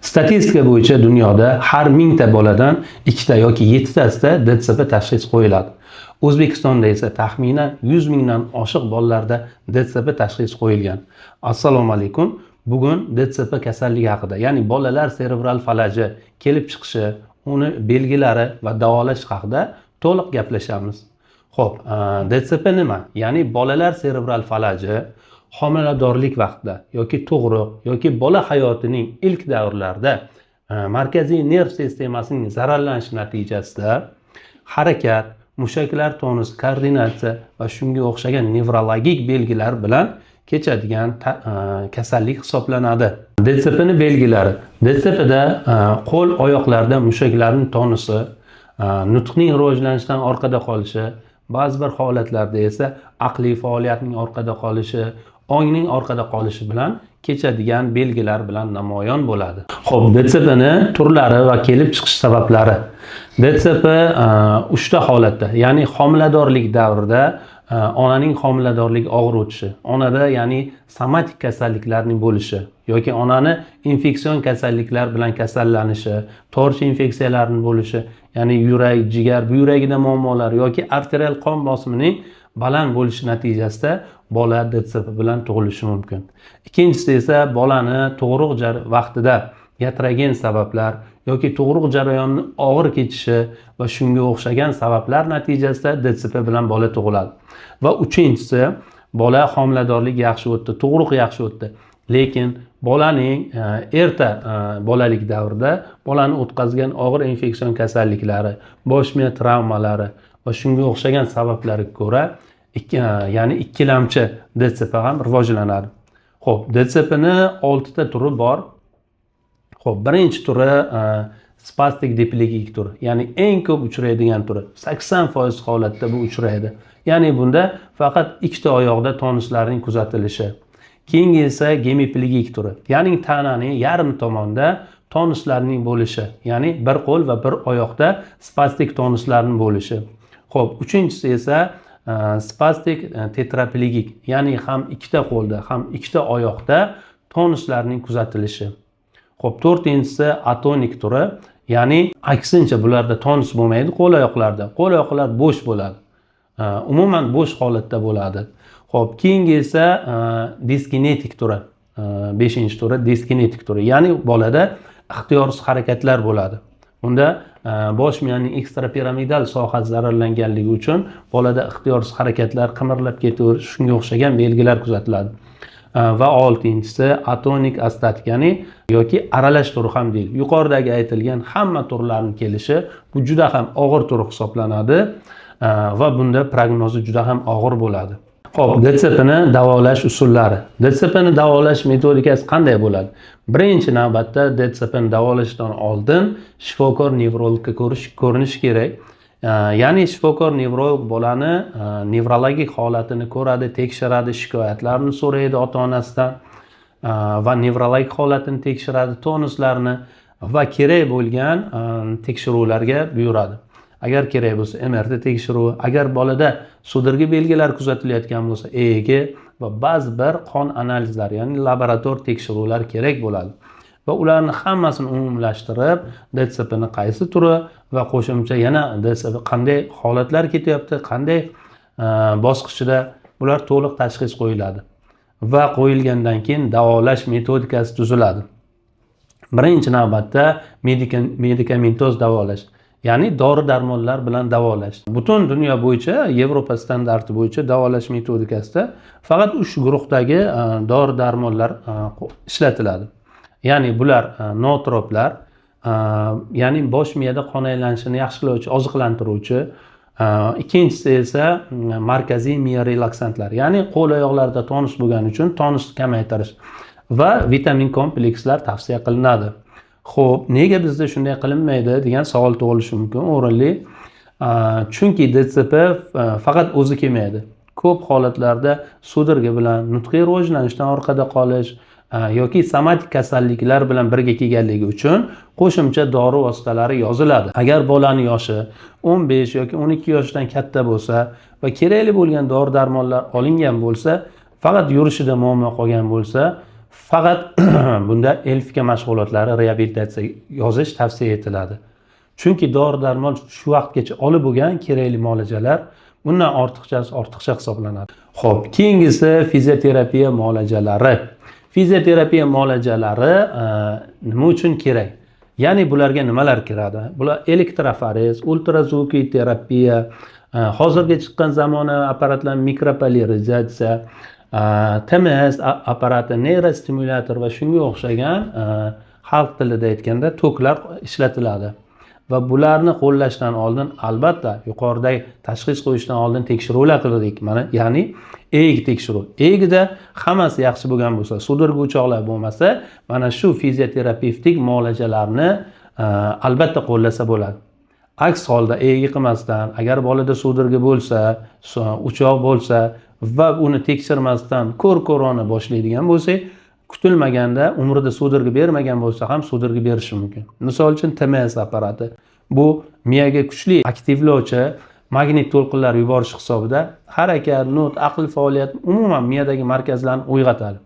Statistika bo'yicha dunyoda har 1000 ta boladan ikkita yoki yettitasida DTSP tashxis qo'yiladi. O'zbekistonda esa taxminan 100 mingdan oshiq bolalarda DTSP tashxisi qo'yilgan. Assalomu alaykum. Bugun DTSP kasalligi haqida, ya'ni bolalar serebral falaji kelib chiqishi, uni belgilari va davolash haqida to'liq gaplashamiz. Xo'p, DTSP nima? Ya'ni bolalar serebral falaji homiladorlik vaqtida yoki tug'ruq yoki bola hayotining ilk davrlarida markaziy nerv sistemasining zararlanishi natijasida harakat, mushaklar tonus, koordinatsiya va shunga o'xshagan nevrologik belgilar bilan kechadigan kasallik hisoblanadi. DTSPni belgilari. DTSPda qo'l, oyoqlarda mushaklarning tonusi, nutqning rivojlanishidan orqada qolishi, ba'zi bir holatlarda esa aqliy faoliyatning orqada qolishi, ongning orqada qolishi bilan kechadigan belgilar bilan namoyon bo'ladi. Xo'p, DTSPni turlari va kelib chiqish sabablari. DTSP uchta holatda, ya'ni homiladorlik davrida onaning homiladorligi og'ir o'tishi, onada, ya'ni somatik kasalliklarning bo'lishi yoki onani infeksion kasalliklar bilan kasallanishi, torch infeksiyalarining bo'lishi, ya'ni yurak, jigar, buyragida muammolar yoki arterial qon bosimining baland bo'lishi natijasida bola DTSP bilan tug'ilishi mumkin. Ikkinchisi esa bolani tug'ruq vaqtida yatrogen sabablar yoki tug'ruq jarayonining og'ir kechishi va shunga o'xshagan sabablar natijasida DTSP bilan bola tug'iladi. Va uchinchisi, bola homiladorlik yaxshi o'tdi, tug'ruq yaxshi o'tdi, lekin bolaning erta bolalik davrida bolani o'tkazgan og'ir infeksion kasalliklari, bosh miya travmalari va shunga o'xshagan sabablarga ko'ra ya'ni ikkilamchi DTSP ham rivojlanadi. Xo'p, DTSPni oltita turi bor. Xo'p, birinchi turi spastik diplegik turi, ya'ni eng ko'p uchraydigan turi. 80% holatda bu uchraydi. Ya'ni bunda faqat ikkita oyoqda tonuslarning kuzatilishi. Keyingi esa gemiplegik turi, ya'ni tananing yarim tomonda tonuslarning bo'lishi, ya'ni bir qo'l va bir oyoqda spastik tonuslarning bo'lishi. Xo'p, uchinchisi esa spastik tetraplegik, ya'ni ham ikkita qo'lda, ham ikkita oyoqda tonuslarning kuzatilishi. Xo'p, to'rtinchisi atonik turi, ya'ni aksincha bularda tonus bo'lmaydi qo'l oyoqlarda. Qo'l oyoqlar bo'sh bo'ladi. Umuman bo'sh holatda bo'ladi. Xo'p, keyingi esa diskinetik turi. Beshinchi turi diskinetik turi, ya'ni bolada ixtiyorsiz harakatlar bo'ladi. Bunda bosh miyaning ekstrapiramidal sohasi zararlanganligi uchun bolada ixtiyorsiz harakatlar, qimirlab ketaverish, shunga o'xshagan belgilar kuzatiladi. Va oltinchisi atonik astatik, ya'ni yoki aralash turi ham deyiladi. Yuqoridagi aytilgan hamma turlarning kelishi, bu juda ham og'ir tur hisoblanadi va bunda prognozi juda ham og'ir bo'ladi. Xo'p, DTSPni davolash usullari. DTSPni davolash metodikasi qanday bo'ladi? Birinchi navbatda DTSPni davolashdan oldin shifokor nevrologga ko'rinish kerak. Ya'ni shifokor nevrolog bolani nevrologik holatini ko'radi, tekshiradi, shikoyatlarini so'raydi ota-onasidan va nevrologik holatini tekshiradi, tonuslarni va kerak bo'lgan tekshiruvlarga buyuradi. Agar kerak bo'lsa, MRT tekshiruvi, agar bolada судороги belgilari kuzatilayotgan bo'lsa, EEG va ba'zi bir qon analizlari, ya'ni laborator tekshiruvlar kerak bo'ladi. Va ularni hammasini umumlashtirib, DTSPni qaysi turi va qo'shimcha yana DTSP qanday holatlar ketyapti, qanday bosqichida, bular to'liq tashxis qo'yiladi. Va qo'yilgandan keyin davolash metodikasi tuziladi. Birinchi navbatda medikamentoz davolash, ya'ni dori darmonlar bilan davolash. Butun dunyo bo'yicha, Yevropa standarti bo'yicha davolash metodikasida faqat uch guruhdagi dori darmonlar ishlatiladi. Ya'ni bular nootroplar, ya'ni bosh miyada qon aylanishini yaxshilovchi, oziqlantiruvchi, ikkinchisi esa markaziy miya relaksantlar, ya'ni qo'l oyoqlarda tonus bo'lgani uchun tonusni kamaytirish va vitamin komplekslar tavsiya qilinadi. Xo'p, nega bizda shunday qilinmaydi degan savol tug'ilishi mumkin, o'rinli. Chunki DTSP faqat o'zi kelmaydi. Ko'p holatlarda судороги bilan, nutqiy rivojlanishdan orqada qolish yoki somatik kasalliklar bilan birga kelganligi uchun qo'shimcha dori vositalari yoziladi. Agar bolani yoshi 15 yoki 12 yoshdan katta bo'lsa va kerakli bo'lgan dori darmonlar olingan bo'lsa, faqat yurishida muammo qolgan bo'lsa, Faqat bunda ЛФК mashg'ulotlari, reabilitatsiya yozish tavsiya etiladi, chunki dori darmon shu vaqtgacha olib bo'lgan kerakli muolajalar, bundan ortiqchasi ortiqcha hisoblanadi. Ho'p, keyingisi fizioterapiya muolajalari. Fizioterapiya muolajalari nima uchun kerak? Ya'ni bularga nimalar kiradi? Bular elektroforez, ультразвуковой terapiya, hozirgi chiqqan zamonaviy apparatlar, mikropoliarizatsiya, TMS apparati, neyrostimulyator va shunga o'xshagan, xalq tilida aytganda, toklar ishlatiladi. Va bularni qo'llashdan oldin, albatta, yuqoridagi tashxis qo'yishdan oldin tekshiruvlar qildik mana, ya'ni EEG tekshiruv. EEGda hammasi yaxshi bo'lgan bo'lsa, судорога, o'choqlar bo'lmasa, mana shu fizioterapevtik muolajalarni albatta qo'llasa bo'ladi. Aks holda EEG qilmasdan, agar bolada судорога bo'lsa, o'choq bo'lsa va uni tekshirmasdan ko'r ko'rona boshlaydigan bo'lsak, kutilmaganda umrida судорога bermagan bo'lsa ham судорога berishi mumkin. Misol uchun, TMS apparati, bu miyaga kuchli aktivlovchi magnit to'lqinlar yuborish hisobida harakat, nutq, aql faoliyat, umuman miyadagi markazlarni uyg'otadi.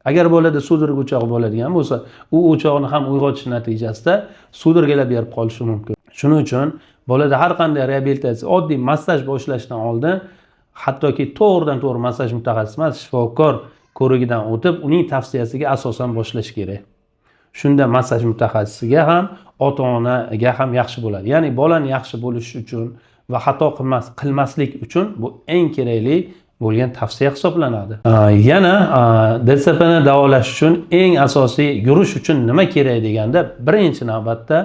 Agar bolada судорога, o'chog'i bo'ladigan bo'lsa, u o'choqni ham uyg'otish natijasida судорога lar berib qolishi mumkin. Shuning uchun bolada har qanday reabilitatsiya, oddiy massaj boshlashdan oldin, hattoki to'g'ridan to'g'ri massaj mutaxassisi emas, shifokor ko'rigidan o'tib, uning tavsiyasiga asosan boshlash kerak. Shunda massaj mutaxassisiga ham, ota onaga ham yaxshi bo'ladi. Ya'ni bolani yaxshi bo'lishi uchun va xato qilmaslik uchun bu eng kerakli bo'lgan tavsiya hisoblanadi. Yana DSPni davolash uchun eng asosiy, yurish uchun nima kerak deganda, birinchi navbatda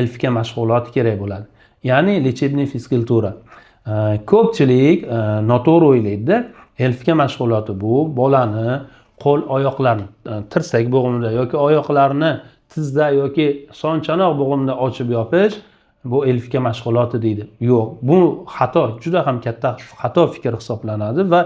ЛФК mashg'uloti kerak bo'ladi, ya'ni лечебный физкультура. Ko'pchilik noto'g'ri o'ylaydida, ЛФК mashg'uloti bu bolani qo'l oyoqlarini tirsak bo'g'imida yoki oyoqlarini tizda yoki son chanoq bo'g'imida ochib yopish, bu ЛФК mashg'uloti deydi. Yo'q, bu xato, juda ham katta xato fikr hisoblanadi. Va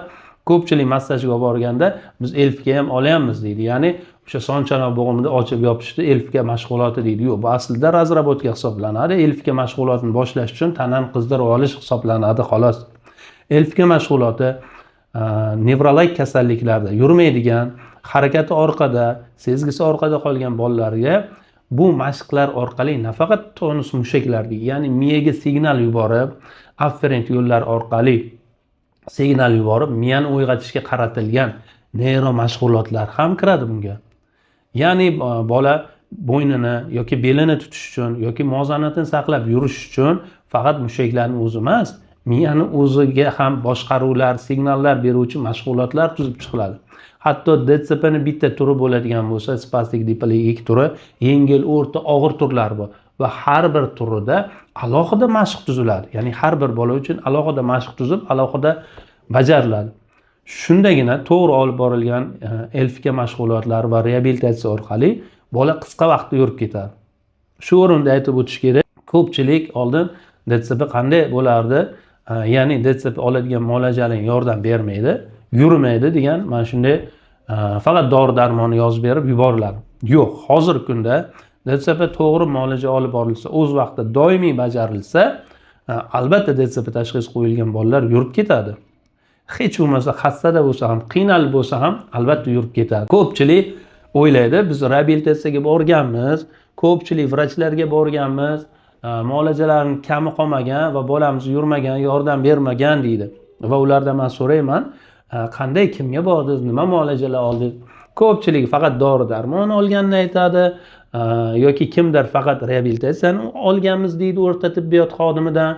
ko'pchilik massajga olib borganda, biz ЛФК ham olyapmiz deydi, ya'ni o'sha son chanoq bo'g'imida ochib yopishni ЛФК mashg'uloti deydi. Yo'q, bu aslida разработка hisoblanadi. ЛФК mashg'ulotini boshlash uchun tanani qizdirib olish hisoblanadi, xolos. ЛФК mashg'uloti nevrologik kasalliklarda, yurmaydigan, harakati orqada, sezgisi orqada qolgan bolalarga bu mashqlar orqali nafaqat tonus mushaklarga, ya'ni miyaga signal yuborib, afferent yo'llar orqali signal yuborib, miyani uyg'otishga qaratilgan neyro mashg'ulotlar ham kiradi bunga. Ya'ni bola bo'ynini yoki belini tutish uchun yoki muvozanatini saqlab yurish uchun faqat mushaklarni o'zi emas, miyani o'ziga ham boshqaruvlar, signallar beruvchi mashg'ulotlar tuzib chiqiladi. Hatto DSPni bitta turi bo'ladigan bo'lsa, spastik diplegik turi, yengil, o'rta, og'ir turlari bor va har bir turida alohida mashq tuziladi. Ya'ni har bir bola uchun alohida mashq tuzib, alohida bajariladi. Shundagina to'g'ri olib borilgan ЛФК mashg'ulotlari va reabilitatsiya orqali bola qisqa vaqtda yurib ketadi. Shu o'rinda aytib o'tish kerak, ko'pchilik oldin DSP qanday bo'lardi, ya'ni DSP oladigan muolajalar yordam bermaydi, yurmaydi degan mana shunday, faqat dori darmonni yozib berib yuboriladi. Yo'q, hozirgi kunda DSP to'g'ri muolaja olib borilsa, o'z vaqtida doimiy bajarilsa, albatta DSP tashxisi qo'yilgan bolalar yurib ketadi. Hech bo'lmasa xastada bo'lsa ham, qiynalib bo'lsa ham, albatta yurib ketadi. Ko'pchilik o'ylaydi, biz reabilitatsiyaga borganmiz, ko'pchilik vrachlarga borganmiz, muolajalarni kami qolmagan va bolamiz yurmagan, yordam bermagan deydi. Va ulardan man so'rayman, qanday, kimga bordingiz, nima muolajalar oldingiz? Ko'pchilik faqat dori darmon olganini aytadi, yoki kimdir faqat reabilitatsiyani olganmiz deydi o'rta tibbiyot xodimidan,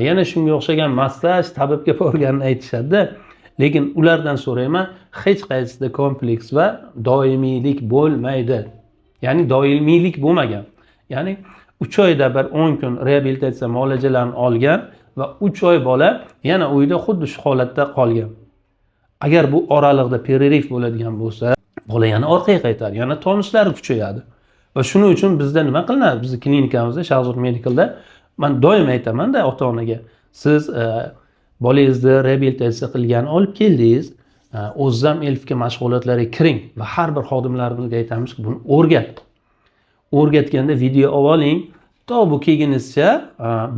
yana shunga o'xshagan massaj, tabibga borganini aytishadida. Lekin ulardan so'rayman, hech qaysisida kompleks va doimiylik bo'lmaydi, ya'ni doimiylik bo'lmagan. Ya'ni 3 oyda bir 10 kun reabilitatsiya muolajalarini olgan va 3 oy bola yana uyda xuddi shu holatda qolgan. Agar bu oraliqda перерыв bo'ladigan bo'lsa, bola yana orqaga qaytadi, yana tonuslari kuchayadi. Va shuning uchun bizda nima qilinadi? Bizni klinikamizda, Shahzod Medicalda man doim aytamanda ota onaga, siz bolangizni reabilitatsiya qilgani olib keldingiz, o'ziz ham ЛФК mashg'ulotlariga kiring. Va har bir xodimlarimizga aytamizki, buni o'rgat, o'rgatganda video olib oling, to bu kelgunizcha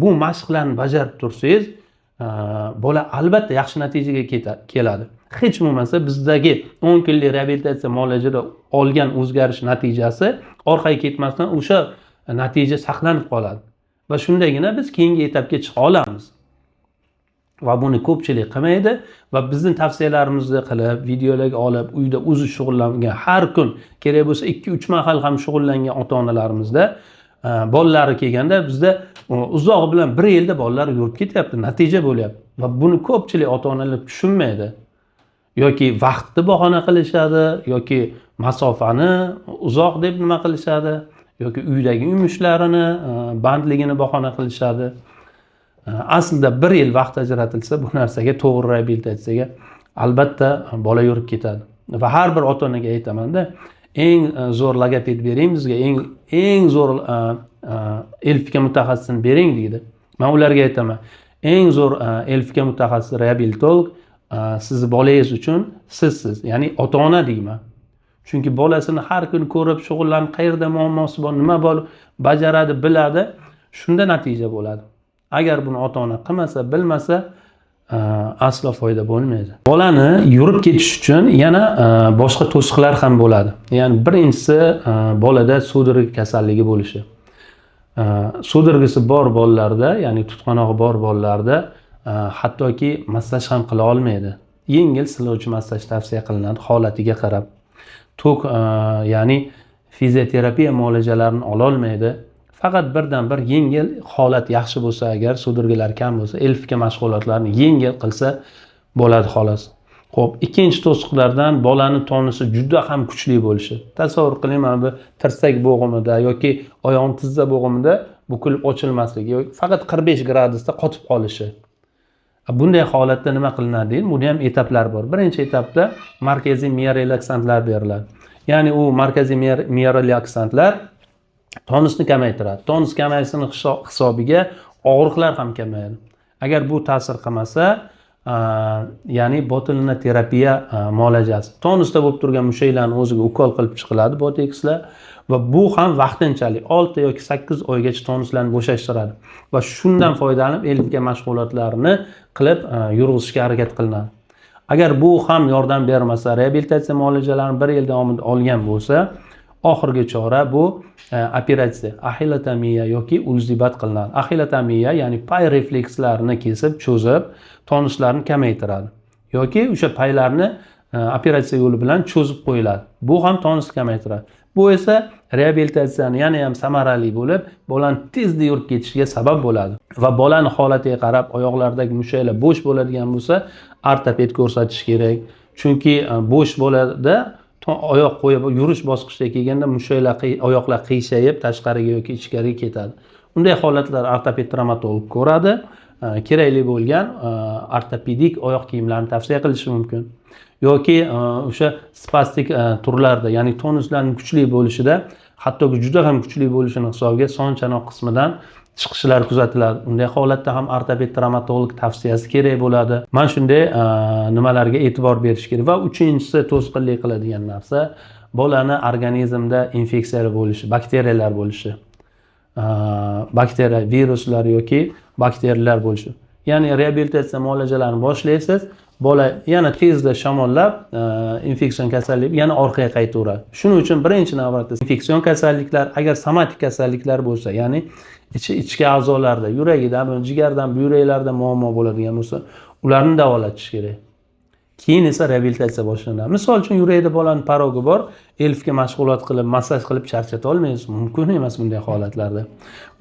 bu mashqlarni bajarib tursangiz. Bola albatta yaxshi natijaga keladi. Hech bo'lmasa bizdagi 10 kunlik reabilitatsiya muolajada olgan o'zgarish natijasi orqaga ketmasdan o'sha natija saqlanib qoladi va shundagina biz keyingi etapga chiqa olamiz. Va buni ko'pchilik qilmaydi va bizni tavsiyalarimizni qilib, videolarga olib, uyda o'zi shug'ullangan, har kun kerak bo'lsa 2-3 mahal ham shug'ullangan ota-onalarimizda bolalari kelganda bizda uzog'i bilan 1 yilda bolalar yurib ketyapti, natija bo'lyapti. Va buni ko'pchilik ota-onalar tushunmaydi. Yoki vaqtni bahona qilishadi, yoki masofani uzoq deb nima qilishadi, yoki uydagi yumushlarini, bandligini bahona qilishadi. Aslida 1 yil vaqt ajratilsa bu narsaga, to'g'ri reabilitatsiyaga albatta bola yurib ketadi. Va har bir ota-onaga aytamanda, eng zo'r logoped bering bizga, eng zo'r LFK mutaxassisini bering deydi. Men ularga aytaman, eng zo'r LFK mutaxassisi reabilitolog sizni bolangiz uchun sizsiz, ya'ni ota-ona deyman. Chunki bolasini har kun ko'rib, shug'ullanib, qayerda muammosi bor, nima bor, bajaradi, biladi, shunda natija bo'ladi. Agar buni ota-ona qilmasa, bilmasa, aslo foyda bo'lmaydi. Bolani yurib ketish uchun yana boshqa to'siqlar ham bo'ladi. Ya'ni birinchisi, bolada судорога kasalligi bo'lishi. Судорога si bor bolalarda, ya'ni tutqanog'i bor bolalarda hattoki massaj ham qila olmaydi. Yengil silovchi massaj tavsiya qilinadi holatiga qarab. Tok, ya'ni fizioterapiya muolajalarini ola olmaydi. Faqat birdan bir yengil holat yaxshi bo'lsa, agar судорога lar kam bo'lsa, LFK mashg'ulotlarini yengil qilsa bo'ladi xolos. Xo'p, ikkinchi to'siqlardan bolani tonusi juda ham kuchli bo'lishi. Tasavvur qiling, mana bu tirsak bo'g'imida yoki oyoq tizza bo'g'imida bukilib ochilmasligi yoki faqat 45 gradusda qotib qolishi. Bunday holatda nima qilinadi deydi? Buni ham etaplari bor. Birinchi etapda markaziy miya relaksantlar beriladi. Ya'ni u markaziy miya relaksantlar tonusni kamaytiradi. Tonus kamayishini hisobiga og'riqlar ham kamayadi. Agar bu ta'sir qilmasa, ya'ni botulinoterapiyа muolajasi. Tonusda bo'lib turgan mushaklarni o'ziga ukol qilib chiqiladi botokslar va bu ham vaqtinchalik 6 yoki 8 oygacha tonuslarni bo'shashtiradi va shundan foydalanib LFK mashg'ulotlarini qilib yurg'izishga harakat qilinadi. Agar bu ham yordam bermasa, reabilitatsiya muolajalarini 1 yil davomida olgan bo'lsa, oxirgi chora bu operatsiya, axillotomiya yoki УЗИ БАТ qilinadi. Axillotomiya, ya'ni pay reflekslarini kesib, cho'zib, tonuslarni kamaytiradi yoki o'sha paylarni operatsiya yo'li bilan cho'zib qo'yiladi. Bu ham tonusni kamaytiradi. Bu esa reabilitatsiyani yana ham samarali bo'lib, bolani tezda yurib ketishiga sabab bo'ladi. Va bolani holatiga qarab oyoqlaridagi mushaklar bo'sh bo'ladigan bo'lsa, ortoped ko'rsatish kerak. Chunki bo'sh bolada oyoq qo'yib yurish bosqichiga kelganda mushaklar oyoqlar qiyshayib tashqariga yoki ichkariga ketadi. Unday holatlar ortoped travmatolog ko'radi. Kerakli bo'lgan ortopedik oyoq kiyimlarini tavsiya qilishi mumkin. Yoki o'sha spastik turlarda, ya'ni tonuslarning kuchli bo'lishida, hattoki juda ham kuchli bo'lishini hisobiga son chanoq qismidan chiqishlar kuzatiladi. Unday holatda ham ortoped travmatolog tavsiyasi kerak bo'ladi. Mana shunday nimalarga e'tibor berish kerak. Va uchinchisi to'sqinlik qiladigan narsa bolani organizmda infeksiyalar bo'lishi, bakteriyalar bo'lishi. Bakteriya, viruslar yoki bakteriyalar bo'lishi. Ya'ni reabilitatsiya muolajalarini boshlaysiz, bola yana tezda shamollab, infeksion kasallik yana orqaga qaytaveradi. Shuning uchun birinchi navbatda infeksion kasalliklar, agar somatik kasalliklar bo'lsa, ya'ni ichki a'zolarda, yuragidan, jigardan, buyraklarda muammo bo'ladigan bo'lsa, ularni davolatish kerak. Keyin esa reabilitatsiya boshlanadi. Misol uchun, yurakda bolani порок i bor, LFK mashg'ulot qilib, massaj qilib charchata olmaysiz, mumkin emas bunday holatlarda.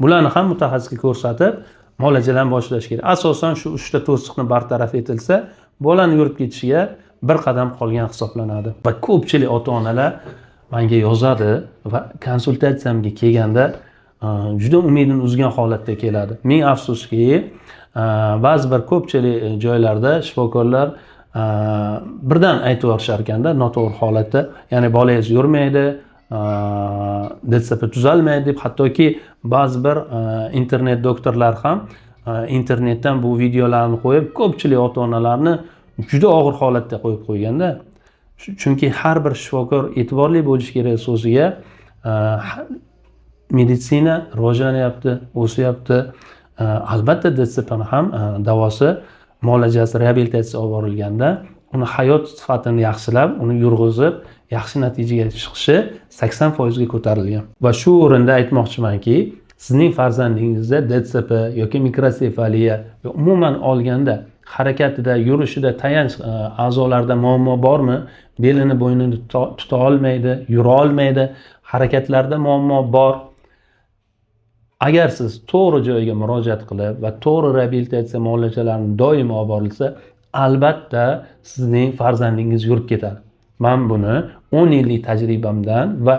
Bularni ham mutaxassisga ko'rsatib, muolajalarni boshlash kerak. Asosan shu 3 ta to'siqni bartaraf etilsa, bolani yurib ketishiga bir qadam qolgan hisoblanadi. Va ko'pchilik ota-onalar menga yozadi va konsultatsiyamga kelganda juda umidini uzgan holatda keladi. Ming afsuski, ba'zi bir ko'pchilik joylarda shifokorlar birdan aytib yuborishar ekanda noto'g'ri holatda, ya'ni bolangiz yurmaydi, DSP tuzalmaydi deb, hattoki ba'zi bir internet doktorlar ham internetdan bu videolarni qo'yib, ko'pchilik ota-onalarni juda og'ir holatda qo'yib qo'yganda. Chunki har bir shifokor e'tiborli bo'lishi kerak so'ziga. Meditsina rivojlanyapti, o'syapti. Albatta DSPni ham davosi, muolajasi, reabilitatsiya olib borilganda uni hayot sifatini yaxshilab, uni yurg'izib, yaxshi natijaga chiqishi 80% ga ko'tarilgan. Va shu o'rinda aytmoqchimanki, sizning farzandingizda DSP yoki mikrosefaliya va umuman olganda harakatida, yurishida, tayanch a'zolarida muammo bormi? Belini, bo'ynini tuta olmaydi, yura olmaydi, harakatlarda muammo bor. Agar siz to'g'ri joyga murojaat qilib va to'g'ri reabilitatsiya muolajalarini doimo olib borilsa, albatta sizning farzandingiz yurib ketadi. Man buni 10 yillik tajribamdan va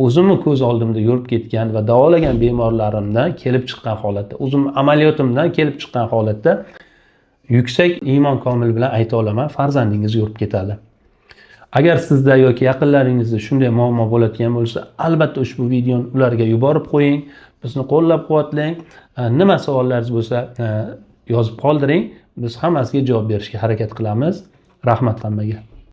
o'zimni ko'z oldimda yurib ketgan va davolagan bemorlarimdan kelib chiqqan holatda, o'zim amaliyotimdan kelib chiqqan holatda yuksak iymon komil bilan ayta olaman, farzandingiz yurib ketadi. Agar sizda yoki yaqinlaringizda shunday muammo bo'ladigan bo'lsa, albatta ushbu videoni ularga yuborib qo'ying, bizni qo'llab-quvvatlang. Nima savollaringiz bo'lsa, yozib qoldiring. Biz hammasiga javob berishga harakat qilamiz. Rahmat hammaga.